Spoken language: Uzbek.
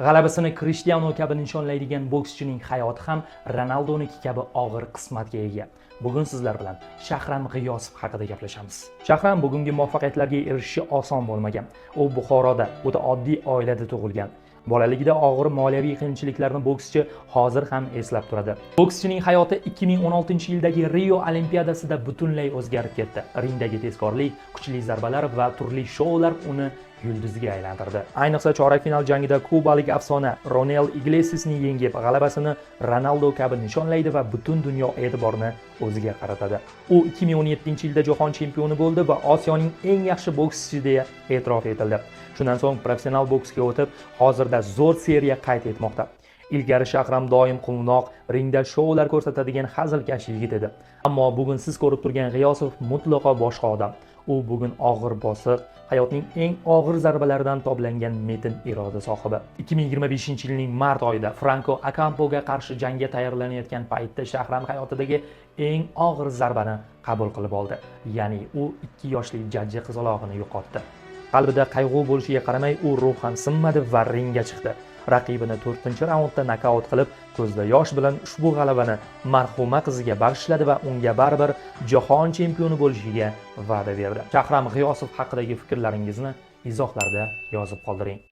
G'alabasini Krishtianu kabi nishonlaydigan bokschining hayoti ham Ronaldoniki kabi og'ir qismatga ega. Bugun sizlar bilan Shahram G'iyosov haqida gaplashamiz. Shahram bugungi muvaffaqiyatlarga erishishi oson bo'lmagan. U Buxoroda o'ta oddiy oilada tug'ilgan. Bolaligida og'ir moliyaviy qiyinchiliklarni bokschi hozir ham eslab turadi. Bokschining hayoti 2016-yildagi Rio Olimpiadasida butunlay o'zgarib ketdi. Ringdagi tezkorlik, kuchli zarbalar va turli shoular uni yulduzga aylantirdi. Ayniqsa chorak final jangida kubalik afsona Ronel Iglesiasni yengib, g'alabasini Ronaldo kabi nishonlaydi va butun dunyo e'tiborini o'ziga qaratadi. U 2017-yilda jahon chempioni bo'ldi va Osiyoning eng yaxshi bokschisi deya e'tirof etildi. Shundan so'ng professional boksga o'tib, hozirda zo'r seriya qayd etmoqda. Ilgari Shahram doim quvnoq, ringda shoular ko'rsatadigan hazilkash yigit edi. Ammo bugun siz ko'rib turgan G'iyosov mutlaqo boshqa odam. U bugun og'ir bosiq, hayotning eng og'ir zarbalaridan toblangan metin iroda sohibi. 2025-yilning mart oyida Franko Akampoga qarshi jangga tayyorlanayotgan paytda Shahram hayotidagi eng og'ir zarbani qabul qilib oldi. Ya'ni u 2 yoshli jajji qizalog'ini yo'qotdi. Qalbida qayg'u bo'lishiga qaramay, u ruhan sinmadi va ringga chiqdi. Raqibini 4-raundda nokaut qilib, ko'zda yosh bilan ushbu g'alabani marhuma qiziga bag'ishladi va unga baribir jahon chempioni bo'lishiga va'da berdi. Shahram G'iyosov haqidagi fikrlaringizni izohlarda yozib qoldiring.